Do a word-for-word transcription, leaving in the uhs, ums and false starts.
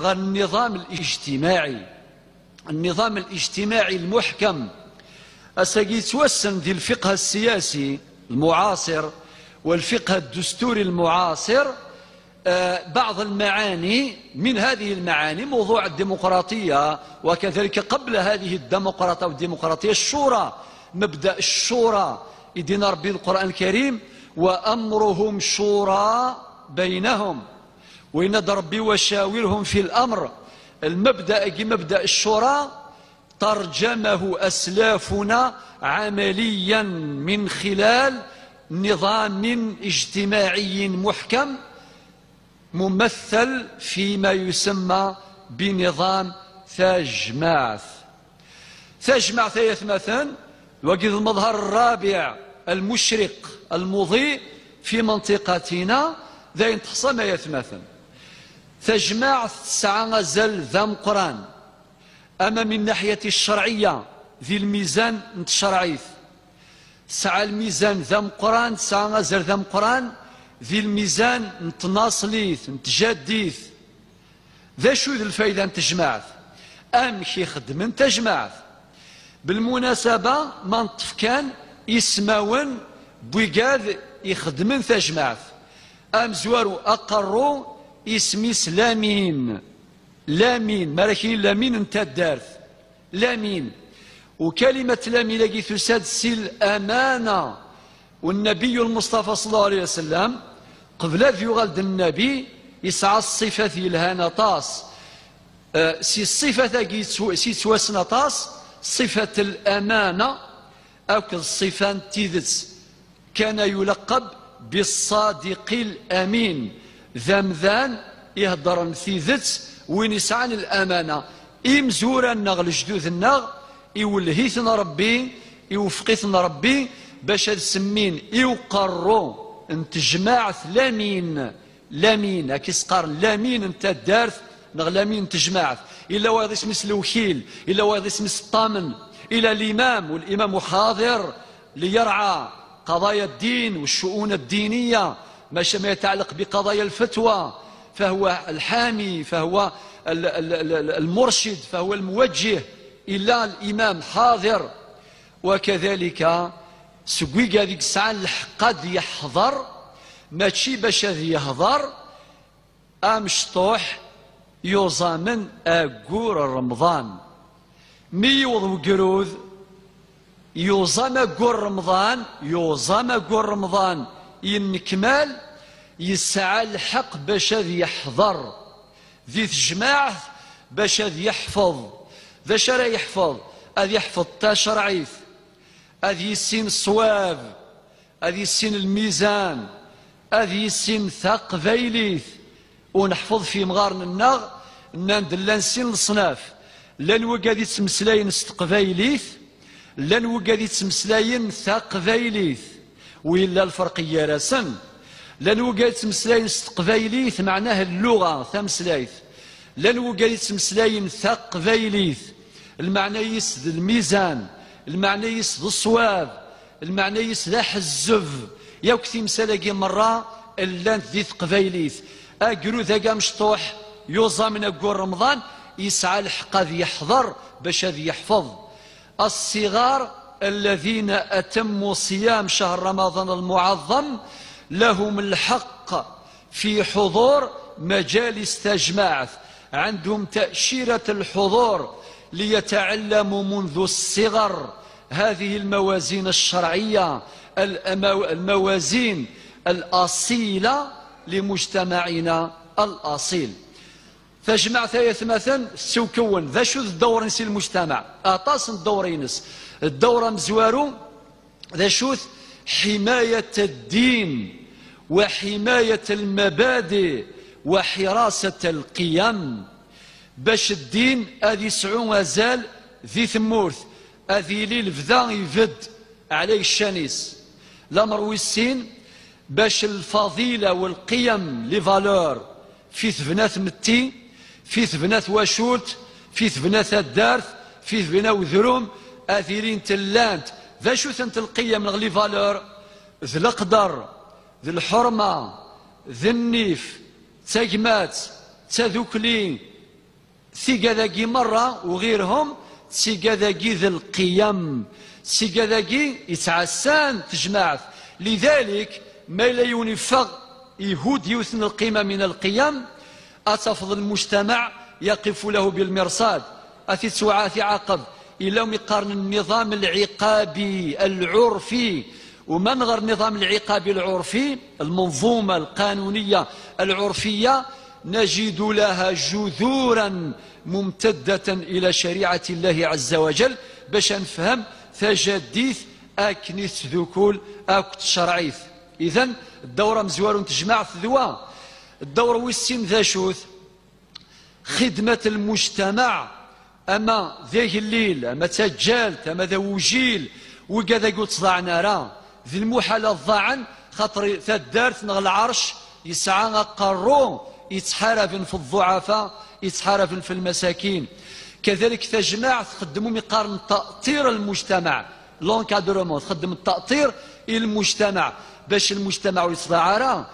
ɣer النظام الاجتماعي. النظام الاجتماعي المحكم. Ass-agi yettwassen di الفقه السياسي المعاصر والفقه الدستوري المعاصر، آه، بعض المعاني. من هذه المعاني موضوع الديمقراطية، وكذلك قبل هذه الديمقراطية والديمقراطية الشورى، مبدأ الشورى. يدينا ربي القرآن الكريم: "وأمرهم شورى بينهم". وإن ربي: "وشاورهم في الأمر". المبدأ، مبدأ الشورى، ترجمه أسلافنا عمليا من خلال نظام اجتماعي محكم، ممثل فيما يسمى بنظام تجمعث. تجمعث يا ثمثن، وقد المظهر الرابع المشرق المضيء في منطقتنا، داين تحصى ما يا ثمثن. تجمعث تسعى غزل ذا مقران، أما من ناحية الشرعية ذي الميزان نتشرعيث. تسعى الميزان ذا مقران، تسعى غزل ذا مقران ذي الميزان نتناصليث، نتجديث. D acu d lfayda n tejmaɛt? Amek i xeddmen tajmaɛt? Belmunasaba, ma neṭṭef kan ismawen n wigad ixeddmen tajmaɛt. Amezwaru aqerru, isem-is Lamin. Lamin, mi ara k-yini Lamin n taddart. Lamin. Ukalimat Lamin-agi tusa-d si lamana. والنبي المصطفى صلى الله عليه وسلم, qbel ad yuɣal d nnabi, yesɛa ṣṣifat yelhan aṭas. Eh, si ṣṣifat-agi yettw-, si yettwassen aṭas, ṣṣifat lamana akked ṣṣifa n tidet. كان يلقب بالصادق الأمين. D amdan iheddren tidet, win yesɛan lamana. Imezwura-nneɣ, lejdud-nneɣ, iwelleh-iten Ṛebbi, iwefeq-iten Ṛebbi bac ad semmin i uqerru n tejmaɛt Lamin. Lamin, akka i s-qqaren, Lamin n taddart neɣ Lamin n tejmaɛt. Illa wayeḍ isem-is lewkil, illa wayeḍ isem-is ṭṭamen, illa limam, والإمام حاضر ليرعى قضايا الدين والشؤون الدينية، ما ش-، ما يتعلق بقضايا الفتوى، فهو الحامي، فهو ال-، ال-، ال-، ال-، المرشد، فهو الموجه. إلا الإمام حاضر. وكذلك seg wigad i yesɛan lḥeqq ad yeḥḍer, mačči bac ad yehḍer, amecṭuḥ yuẓamen aggur n Remḍan. Mi yiweḍ wegrud, yuẓam aggur n Remḍan, yuẓam aggur n Remḍan yennekmal, yesɛa lḥeqq bac ad yeḥḍer di tejmaɛt, bac ad yeḥfeḍ. D acu ara yeḥfeḍ? Ad yeḥfeḍ tacerɛit, ad yissin ṣṣwab, ad yissin lmizan, ad yissin taqbaylit. Uneḥfeḍ f yimɣaren-nneɣ, nnan-d llan sin leṣnaf. Llan wigad yettmeslayen s teqbaylit, llan wigad yettmeslayen taqbaylit. Wi yella lferq gar-asen? Llan wigad yettmeslayen s teqbaylit, meɛnah lluɣa, tameslayt. Llan wigad yettmeslayen taqbaylit, lmeɛna-is d lmizan, lmeɛna-is d ṣṣwab, lmeɛna-is d aḥezzeb. Yakk timsal-agi merra llant di teqbaylit. Agrud-agi amecṭuḥ yuẓamen aggur Remḍan, yesɛa lḥeqq ad yeḥḍer bac ad yeḥfeḍ. الصغار الذين أتموا صيام شهر رمضان المعظم لهم الحق في حضور مجالس تجمعت، عندهم تأشيرة الحضور ليتعلموا منذ الصغر هذه الموازين الشرعية، الأمو-، الموازين الأصيلة لمجتمعنا الأصيل. Tajmaɛt ay atmaten tessewkewwen. D acu d ddawr-ines i lmujtamaɛ? Aṭas n ddawr-ines. Ddawr amezwaru, d acu-t? حماية الدين وحماية المبادئ وحراسة القيم. Bac ddin ad yesɛu azal di tmurt, ad yili lebda ibedd ɛlay ccan-is. Lamer wis sin, bac lfaḍila u lqiyam, les valeurs, fi tebna tmetti, fi tebna twacult, fi tebna taddart, fi tebna udrum, ad ilint llant. D acu-tent lqiyam neɣ les valeurs? D leqder, d lḥurma, d nnif, d tagmat, d tadukli, Tigad-agi merra uɣirhum d tigad-agi d lqiyam, d tigad-agi yettɛassan tejmaɛt. Lidalik, ma yella yiwen yeffeɣ ihudd yiwet n lqima min lqiyam, ad tafeḍ lmujtamaɛ yaqifu lahu bilmirṣad, ad t-ittwaɛa, ad t-iɛaqeb. Yella umi qqaren nniḍam lɛiqabi lɛurfi. وما نغر النظام العقابي العرفي، المنظومة القانونية العرفية، نجد لها جذورا ممتدة إلى شريعة الله عز وجل، باش نفهم تجديث أكني تذكول أكت شرعيث. إذن الدورة مزوار تجمع ثذوى. الدور ويسين ذا شوث خدمة المجتمع، أما ذي الليل، أما تجالت، أما ذا وجيل، وكذا قلت ضعنا راه. ذي المحال الضعن، خاطر تدارت نغ العرش، يسعى قرو، يتحارب في الضعفاء، يتحارب في المساكين. كذلك تجمع تخدموا مقارن تأطير المجتمع، l'encadrement، تخدم التأطير المجتمع، باش المجتمع يصدع راه.